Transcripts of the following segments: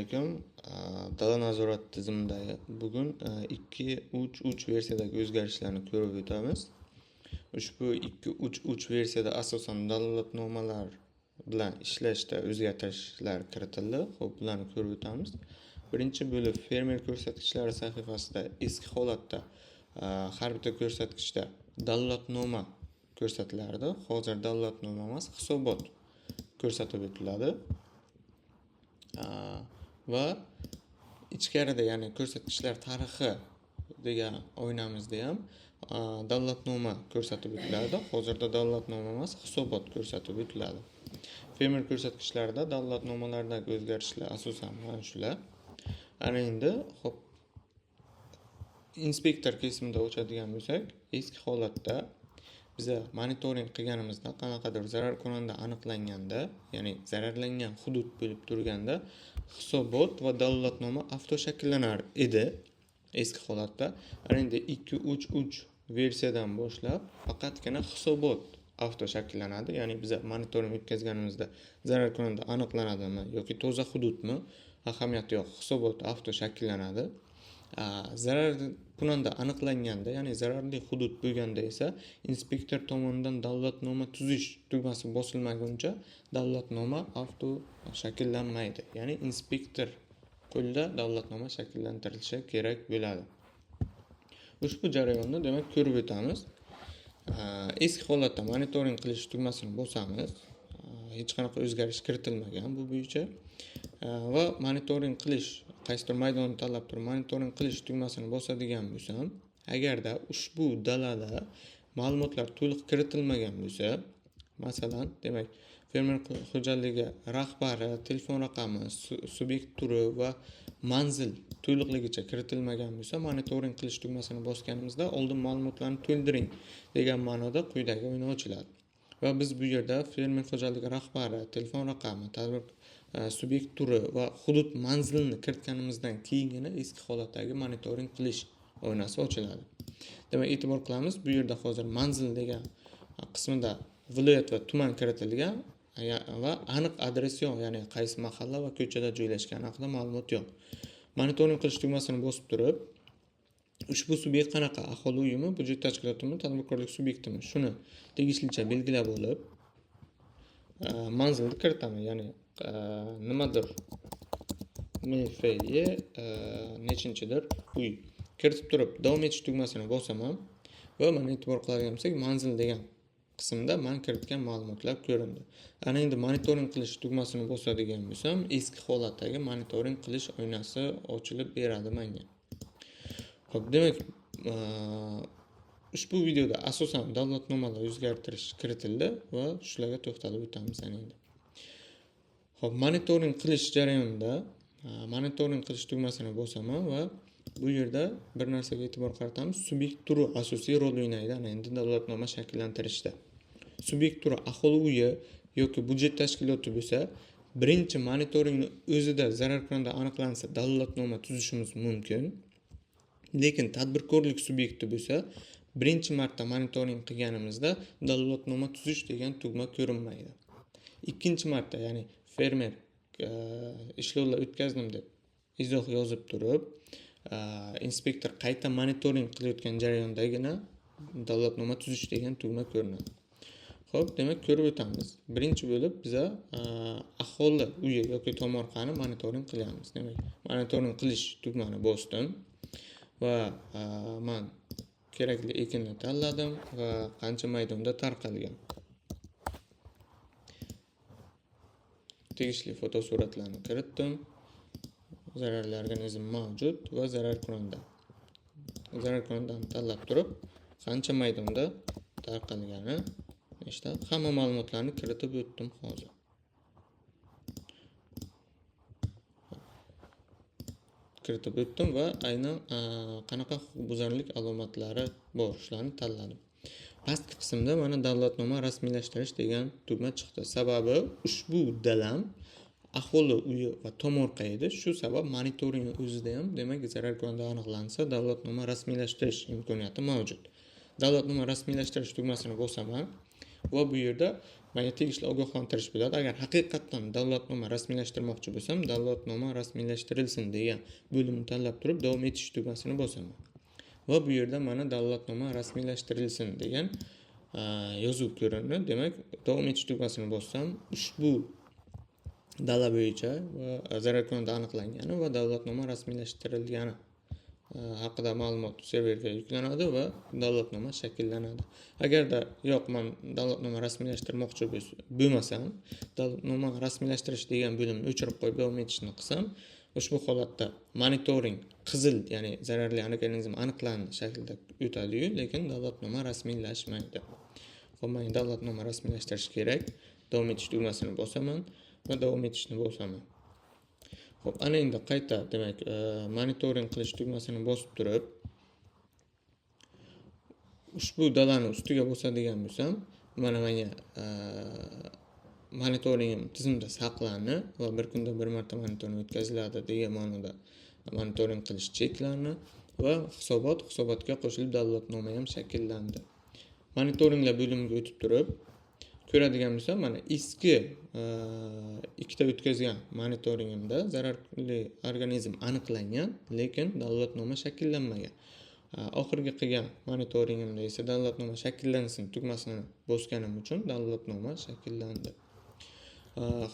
Alaykum. Dala nazorat tizimidagi bugun 2.3.3 versiyadagi o'zgarishlarni ko'rib o'tamiz. Ushbu 2.3.3 versiyada asosan dalolatnomalar bilan ishlashda o'zgartirishlar kiritildi. Xo'p, bularni ko'rib o'tamiz. Birinchi bo'lib fermer ko'rsatkichlari sahifasida eski holatda har bitta ko'rsatkichda dalolatnoma ko'rsatilardi. Hozir dalolatnoma emas, hisobot ko'rsatib o'tiladi. Va ichkarida, ya'ni ko'rsatkichlar tarixi degan oynamizda ham dalolatnoma ko'rsatib o'tiladi. Hozirda dalolatnoma emas, hisobot ko'rsatib o'tiladi. Fermer ko'rsatkichlarida dalolatnomalardagi o'zgarishlar asosan mana shular. Ana endi, xo'p, inspektor kesimida o'chadigan bo'lsak, eski holatda biza monitoring qilganimizda qanaqadir zararkunanda aniqlanganda, ya'ni zararlangan hudud bo'lib turganda hisobot va dalolatnoma avto shakllanar edi eski holatda. Ana endi 2.3.3 versiyadan boshlab faqatgina hisobot avto shakllanadi. Ya'ni biza monitoring o'tkazganimizda zararkunanda aniqlanadimi yoki toza hududmi, ahamiyati yo'q, hisobot avto shakllanadi. Zararkunanda aniqlanganda, ya'ni zararli hudud bo'lganda esa inspektor tomonidan dalolatnoma tuzish tugmasi bosilmaguncha dalolatnoma avto shakllanmaydi. Ya'ni inspektor qo'lida dalolatnoma shakllantirilishi kerak bo'ladi. Ushbu jarayonni demak ko'rib o'tamiz. Eski holatda monitoring qilish tugmasini bosamiz. Hech qanaqa o'zgarish kiritilmagan bu bo'yicha. Va monitoring qilish qaysidir maydonni tanlab turib monitoring qilish tugmasini bosadigan bo'lsam, agarda ushbu dalada ma'lumotlar to'liq kiritilmagan bo'lsa, masalan, demak, fermer xo'jaligi rahbari, telefon raqami, subyekt turi va manzil to'liqligicha kiritilmagan bo'lsa, monitoring qilish tugmasini bosganimizda oldin ma'lumotlarni to'ldiring degan ma'noda quyidagi oyna ochiladi. Va biz bu yerda fermer xo'jaligi rahbari, telefon raqami, tadbir subyekt turi va hudud manzilini kiritganimizdan keyingina eski holatdagi monitoring qilish oynasi ochiladi. Demak, e'tibor qilamiz, bu yerda hozir manzil degan qismida viloyat va tuman kiritilgan va aniq adres yo'q, ya'ni qaysi mahalla va ko'chada joylashgani haqida ma'lumot yo'q. Monitoring qilish tugmasini bosib turib, ushbu subyekt qanaqa, aholi uyimi, byudjet tashkilotimi, tadbirkorlik subyektimi, shuni tegishlicha belgilab olib, manzilni kiritaman, ya'ni nimadir MFE nechinchidir uy kiritib turib davom etish tugmasini bosaman va mana e'tibor qiladigan bo'lsak, manzil degan qismda man kiritgan ma'lumotlar ko'rindi. Ana endi monitoring qilish tugmasini bosadigan bo'lsam, eski holatdagi monitoring qilish oynasi ochilib beradi menga. Xo'p, demak, ushbu videoda asosan dalolatnomalar o'zgartirish kiritildi va shularga to'xtalib o'tamiz ana endi. Xo'p, monitoring qilish jarayonida monitoring qilish tugmasini bosaman va bu yerda bir narsaga e'tibor qaratamiz. Subyekt turi asosiy rol o'ynaydi ana endi dalolatnoma shakllantirishda. Subyekt turi aholi uyi yoki byudjet tashkiloti bo'lsa, birinchi monitoringni o'zida zararkunanda aniqlansa dalolatnoma tuzishimiz mumkin. Lekin tadbirkorlik subyekti bo'lsa, birinchi marta monitoring qilganimizda dalolatnoma tuzish degan tugma ko'rinmaydi. Ikkinchi marta, ya'ni fermer ishlovlar o'tkazdim deb izoh yozib turib, inspektor qayta monitoring qilayotgan jarayondagina dalolatnoma tuzish degan tugma ko'rinadi. Xo'p, demak ko'rib o'tamiz. Birinchi bo'lib biza aholi uyi yoki tomorqani monitoring qilamiz. Demak, monitoring qilish tugmani bosdim va man kerakli ekinni tanladim va qancha maydonda tarqalgan. Tegishli fotosuratlarni kiritdim. Zararli organizm mavjud va zararkunanda. Zararkunandani tanlab turib, qancha maydonda tarqalgani, işte hamma ma'lumotlarni kiritib o'tdim hozir. Kiritib o'tdim va aynan qanaqa huquqbuzarlik alomatlari bor, shularni tanladim. Pastki qismda mana dalolatnoma rasmiylashtirish degan tugma chiqdi. Sababi ushbu dalam aholi uyi va tomorqa edi. Shu sabab monitoring o'zida ham demak zararkunanda aniqlansa dalolatnoma rasmiylashtirish imkoniyati mavjud. Dalolatnoma rasmiylashtirish tugmasini bosaman Va bu yerda menga tegishli ogohlantirish bo'ladi. Agar haqiqatdan davlatnoma rasmiylashtirmoqchi bo'lsam, davlatnoma rasmiylashtirilsin degan bo'limni tanlab turib, davom etish tugmasini bosaman. Va bu yerda mana davlatnoma rasmiylashtirilsin degan yozuv ko'rindi. Demak, davom etish tugmasini bossam, ushbu dala bo'yicha va zararkunanda aniqlangani va davlatnoma rasmiylashtirilgani haqida ma'lumot serverga yuklanadi va davlatnoma shakllanadi. Agarda yo'q, men davlatnoma rasmiylashtirmoqchi bo'lmasam, davlatnoma rasmiylashtirish degan bo'limni o'chirib qo'yib davom etishni qilsam, ushbu holatda monitoring qizil, ya'ni zararli organizm aniqlandi shaklida o'tadi-yu, lekin davlatnoma rasmiylashmaydi. Xo'p, men davlatnoma rasmiylashtirish kerak. Davom etish tugmasini bosaman va davom etishni bosaman. Xo'p, ana endi qayta, demak, monitoring qilish tugmasini bosib turib, ushbu dalani ustiga bosadigan bo'lsam, mana menga monitoringim tizimda saqlandi va bir kunda bir marta monitoring o'tkaziladi degan ma'noda monitoring qilish cheklandi va hisobotga qo'shilib davlatnoma ham shakllandi. Monitoringlar bo'limiga o'tib turib, ko'radigan bo'lsam, mana eski ikkita o'tkazgan monitoringimda zararli organizm aniqlangan, lekin davlatnoma shakllanmagan. Oxirgi qilgan monitoringimda esa davlatnoma shakllansin tugmasini bosganim uchun davlatnoma shakllandi.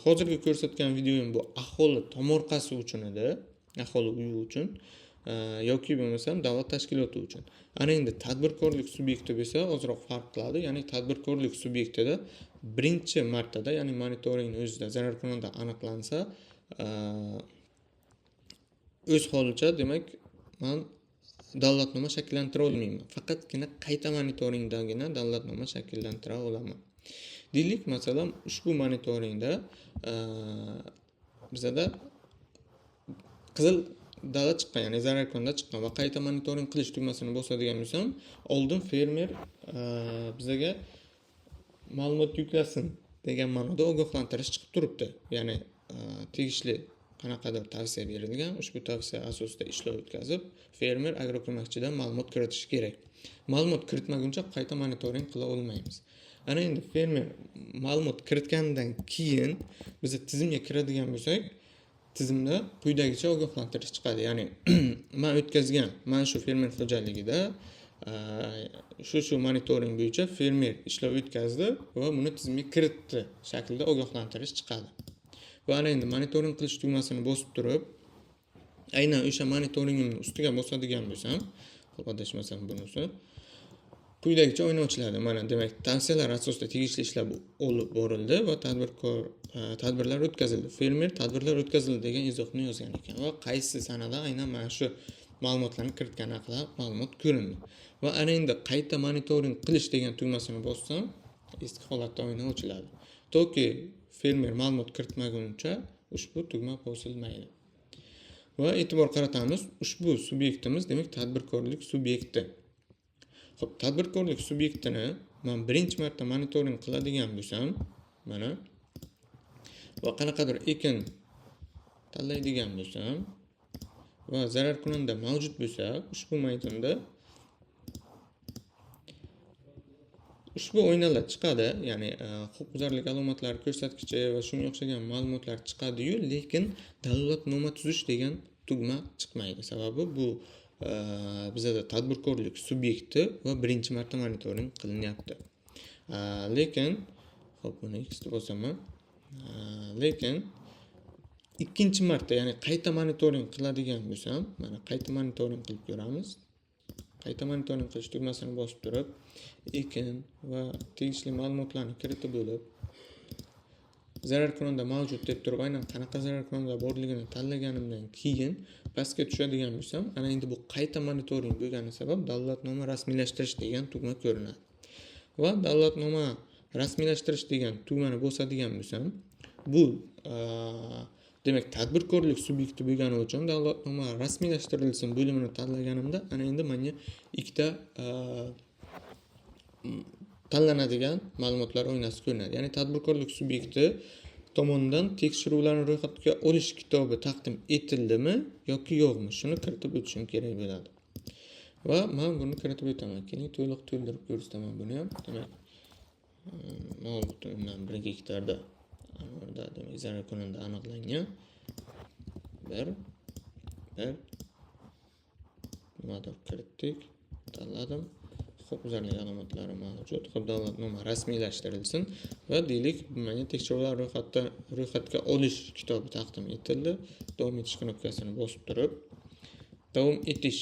Hozirgi ko'rsatgan videoyim bu aholi tomorqasi uchun edi, aholi uyi uchun yoki bo'lmasam davlat tashkiloti uchun. Ana endi tadbirkorlik subyekti bo'lsa ozroq farq qiladi. Ya'ni tadbirkorlik subyektida birinchi martada, ya'ni monitoringni o'zida zararkunanda aniqlansa, o'z holicha, demak, men davlatnoma shakllantira olmayman. Faqatgina qayta monitoringdagina davlatnoma shakllantira olaman. Deylik, masalan, ushbu monitoringda bizada qizil dala chiqqan, ya'ni zararkunanda chiqqan va qayta monitoring qilish tugmasini bosadigan bo'lsam, oldin fermer bizaga ma'lumot yuklasin degan ma'noda ogohlantirish chiqib turibdi. Ya'ni tegishli qanaqadir tavsiya berilgan, ushbu tavsiya asosida ishlov o'tkazib, fermer agroko'makchidan ma'lumot kiritishi kerak. Ma'lumot kiritmaguncha qayta monitoring qila olmaymiz. Ana endi fermer ma'lumot kiritganidan keyin biz tizimga kiradigan bo'lsak, tizimda quyidagicha ogohlantirish chiqadi. Ya'ni men o'tkazgan mana shu fermer xo'jaligida shu monitoring bo'yicha fermer ishlov o'tkazdi va buni tizimga kiritdi shaklida ogohlantirish chiqadi. Va ana endi monitoring qilish tugmasini bosib turib, aynan o'sha monitoringimni ustiga bosadigan bo'lsam, xo'p, adashmasam bunisi quyidagicha oyna ochiladi. Mana, demak, tavsiyalar asosida tegishli ishlar olib borildi va tadbirlar o'tkazildi. Fermer tadbirlar o'tkazildi degan izohni yozgan ekan va qaysi sanada aynan mana shu ma'lumotlarni kiritgani haqida ma'lumot ko'rindi. Va ana endi qayta monitoring qilish degan tugmasini bossam, eski holatda oyna ochiladi. Toki fermer ma'lumot kiritmaguncha ushbu tugma bosilmaydi. Va e'tibor qaratamiz, ushbu subyektimiz, demak, tadbirkorlik subyekti. Xo'p, tadbirkorlik subyektini men birinchi marta monitoring qiladigan bo'lsam, mana va qanaqadir ekin tanlaydigan bo'lsam va zararkunanda mavjud bo'lsa, ushbu maydonda ushbu oynalar chiqadi, ya'ni huquqbuzarlik alomatlari ko'rsatkichi va shunga o'xshagan ma'lumotlar chiqadi-yu, lekin davlatnoma tuzish degan tugma chiqmaydi. Sababi bu bizada tadbirkorlik subyekti va birinchi marta monitoring qilinyapti. Lekin xo'p, buni X deb bosaman. Lekin ikkinchi marta, ya'ni qayta monitoring qiladigan bo'lsam, mana qayta monitoring qilib ko'ramiz. Qayta monitoring qilish tugmasini bosib turib, ekin va tegishli ma'lumotlarni kiritib bo'lib, zararkunanda mavjud deb turib, aynan qanaqa zararkunanda borligini tanlaganimdan keyin pastga tushadigan bo'lsam, ana endi bu qayta monitoring bo'lgani sabab davlatnoma rasmiylashtirish degan tugma ko'rinadi. Va davlatnoma rasmiylashtirish degan tugmani bosadigan bo'lsam, bu demak tadbirkorlik subyekti bo'lgani uchun davlatnoma rasmiylashtirilsin bo'limini tanlaganimda, ana endi menga ikkita tanlanadigan ma'lumotlar oynasi ko'rinadi. Ya'ni tadbirkorlik subyekti tomonidan tekshiruvlarni ro'yxatga olish kitobi taqdim etildimi yoki yo'qmi, shuni kiritib o'tishim kerak bo'ladi. Va men buni kiritib o'taman. Keyin to'liq to'ldirib ko'rsataman buni ham. Demak, 0,1 gektarda anorda, demak, zarar kunida aniqlangan. Bir bir nimadir kiritdik, tanladim. Huquqbuzarlik alomatlari mavjud. Xo'p, dalolatnoma rasmiylashtirilsin va, deylik, menga tekshiruvlar ro'yxatga olish kitobi taqdim etildi. Davom etish knopkasini bosib turib, davom etish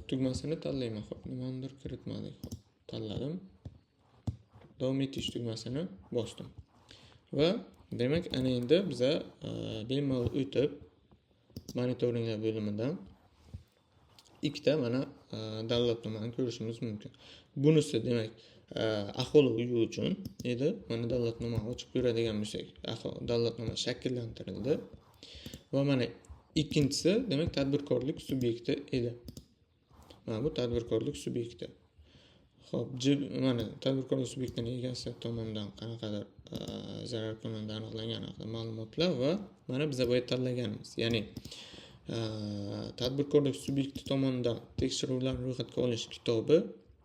tugmasini tanlayman. Xo'p, nimanidir kiritmadik. Xo'p, tanladim. Davom etish tugmasini bosdim. Va demak, ana endi biza bemalol o'tib, monitoringlar bo'limidan ikkita mana dalolatnomani ko'rishimiz mumkin. Bunisi, demak, aholi uyi uchun edi. Mana dalolatnomani ochib ko'radigan bo'lsak, dalolatnoma shakllantirildi. Va mana ikkinchisi, demak, tadbirkorlik subyekti edi. Mana bu tadbirkorlik subyekti. Xo'p, mana tadbirkorlik subyektini egasi tomonidan qanaqadir zarar kunida aniqlangan haqida ma'lumotlar va mana biza boya tanlaganimiz, ya'ni tadbirkorlik subyekti tomonidan tekshiruvlarni ro'yxatga olish kitobi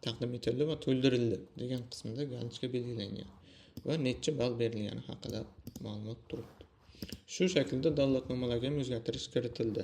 taqdim etildi va to'ldirildi degan qismida галочка belgilangan va necha ball berilgani haqida ma'lumot turibdi. Shu shaklda dalolatnomalarga ham o'zgartirish kiritildi.